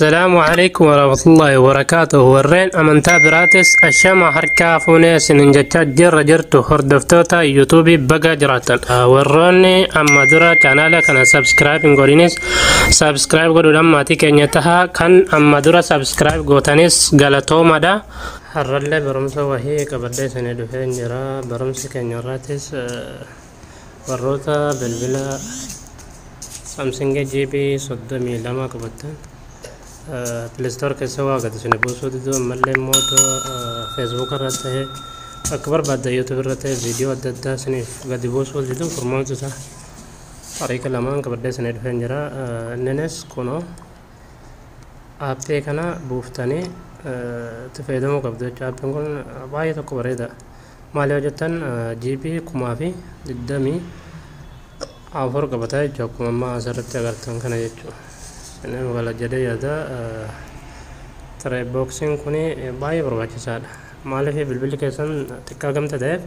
Assalaamu alaikum warahmatullahi wabarakaatuh. Warreen amantaa biraatis ashama harkaa fuunee isinin jechaa jirra jirtu hordoftoota yuutuubii baga jiraatan. Warroonni amma dura chaanaala kana subscribe hin godhinis subscribe godhuudhaan maatii keenya tahaa, kan amma dura subscribe gootanis galatoomadha. Har'allee barumsa wahii qabadhee isinii dhufeen jira. Barumsi keenya irraatis warroota bilbila Samsung GB 32 qabattan Play Store keessa waa gadi isin buusuu diduu, ammallee immoo Facebook irra ta'e, akka barbaadda YouTube irra ta'e, viidiyoo adda addaa isiniif gadi buusuu diduu, furmaata isaa xariiqa lamaan qabadhee isinii dhufeen jira. Inninis kunoo aappii kana buuftanii itti fayyadamuu qabdu jechuudha. Aappiin kun baay'ee tokko bareeda. Maal yoo jettan, GB 1024 qabata jechuudha. Akkuma ammaa asirratti agartan kana jechuudha. Inni magaalaa jedhee yaada. TripBoxiin kun baay'ee barbaachisaadha. Maaliif, bilbilli keessan xiqqaa gamta ta'eef,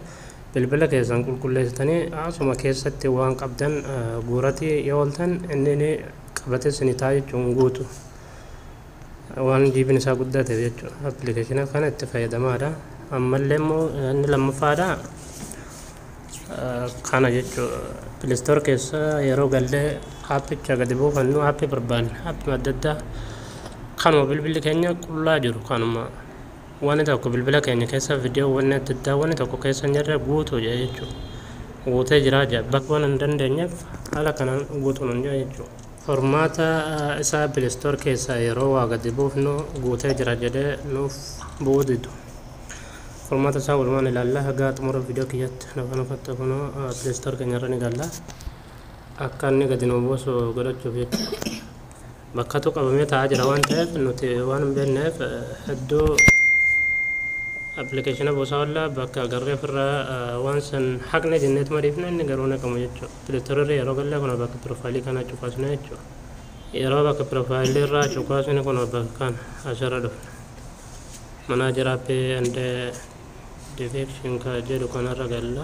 bilbila keessan qulqulleessitanii asuma keessatti waan qabdan guuratii yoo ooltan, inni ni qabate isinii ta'a jechuun guutu. Waan GB'n isaa guddaa ta'eef jechuudha. Appilikeeshina kana itti fayyadamaadha. Ammallee immoo inni lammaffaadha. Kana jechuudha. Play Store keessa yeroo gallee aappicha gadi buufannu, aappii barbaanne, aappii adda addaa, kanuma bilbilli keenya qullaa jiru, kanuma wanni tokko bilbila keenya keessa viidiyoo wanni adda addaa wanni tokko keessa hin jirre guutuu jedha jechuudha. Guutee jira jedha, bakka waan hin dandeenyeef haala kanaan guutuu hin jira jechuudha. Formaata isaa Play Store keessa yeroo waa gadi buufnu guutee jira jedhee nuuf bu'uu didu. Formaata isaa walumaan ilaalla, haga xumura viidiyoo kiyyatti nafa nufatti. Kunoo Play Store keenya irra ni galla. Akka inni gadi nu buusu godhachuuf jechuudha. Bakkatu qabamee taa'aa jira waan ta'eef, nuti waan hin beekneef hedduu appilikeeshina buusaa oolla, bakka agarree ofirraa waan san haqne jenneetuma dhiifne, inni garuu naqamu jechuudha. Play Store irra yeroo galle, kun bakka piroofaayilii kana cuqaasne jechuudha. Yeroo bakka piroofaayilii irraa cuqaasne, kun bakka kana asirra dhufne. Manage apps and devices ka jedhu kanarra galla.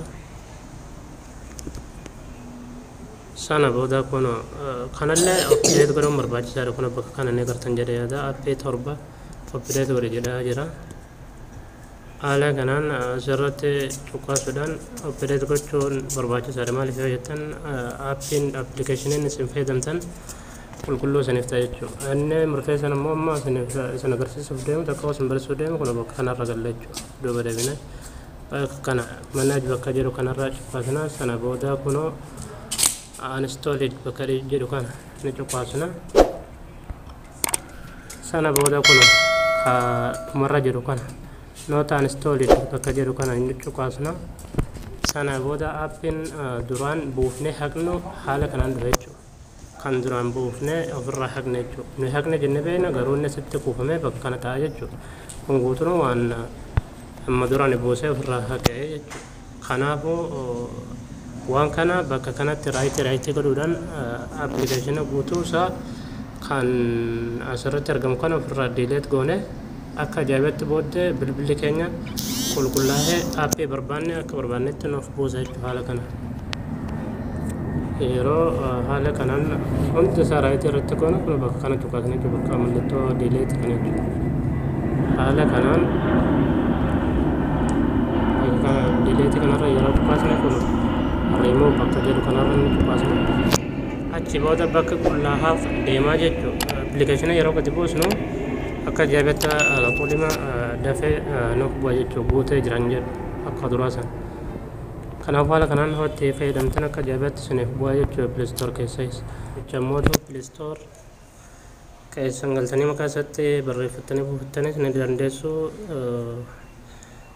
Sana booda kun kanallee update godhuun barbaachisaadha. Kun bakka kana ni gartan jedhee yaada. Aappii 7 update godhe jedhaa jira. Haala kanaan asirratti cuqaasuudhaan update gochuun barbaachisaadha. Maaliif yoo jettan, aappiin appilikeeshiniin isin fayyadamtan qulqulluu isiniif ta'a jechuudha. Inni murteessaan immoo amma isiniif isin agarsiisuuf deemu takka isin barsiisuuf deemu, kun bakka kanarra galla jechuudha. Duuba deebine bakka kana manage bakka jedhu kanarra cuqaasna. Sana booda kunoo uninstalled bakka jedhu kana ni cuqaasna. Sana booda kun ka dhumarra jiru kana not installed bakka jedhu kana ni cuqaasna. Sana booda aappiin duraan buufnee haqnu haala kanaan dhufe jechuudha. Kan duraan buufnee ofirraa haqne jechuudha. Nu haqne jennee beekna, garuu inni asitti kuufamee bakka kana ta'a jechuudha. Kun guutuun waan amma duraan buusee ofirraa haqee jechuudha. Kanaafuu waan kana bakka kanatti right godhuudhaan appilikeeshina guutuu isaa kan asirratti argamu kana ofirraa delete goone, akka ajaa'ibatti booddee bilbilli keenya qulqullaa'ee aappii barbaanne akka barbaannetti nuuf buusa jechuudha haala kana. Yeroo haala kanaan hundi isaa right irratti goone, kun bakka kana tuqaasne jechuudha, bakka mallattoo delete kana jechuudha. Haala kanaan bakka delete kanarra yeroo tuqaasne, kun remove bakka jedhu kanarra ni tuqaasne. Achi booda bakka qullaahaaf deemaa jechuudha. Appilikeeshina yeroo gadi buusnu akka ajaa'ibatti qulqullina dafee nuuf bu'a jechuudha, guutee jiran jedhu akka duraa sana. Kanaafuu haala kanaan hojii fayyadamtan akka ajaa'ibaatti isiniif bu'a jechuudha Play Store keessas. Jecha Play Store keessan galtanii maqaa isaatti barreeffattanii buufattanis ni dandeessu.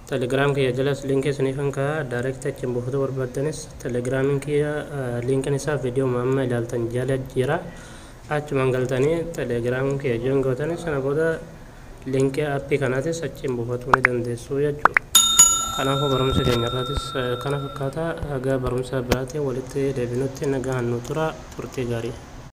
Telegiraam kiyya jalas liinkii isiniif hin ka'a. Direct achiin buufatuu barbaaddanis telegiraamiin kiyya liinkiin isaa viidiyoo amma ilaaltan jala jira. Achumaan galtanii telegiraam kiyya join gootanii, sana booda liinkii aappii kanaatis achiin buufatuu ni dandeessu jechuudha. Kanaafuu barumsa keenya irraatis kana fakkaata. Haga barumsa biraatiin walitti deebinutti nagaan nu tura, turtii gaarii.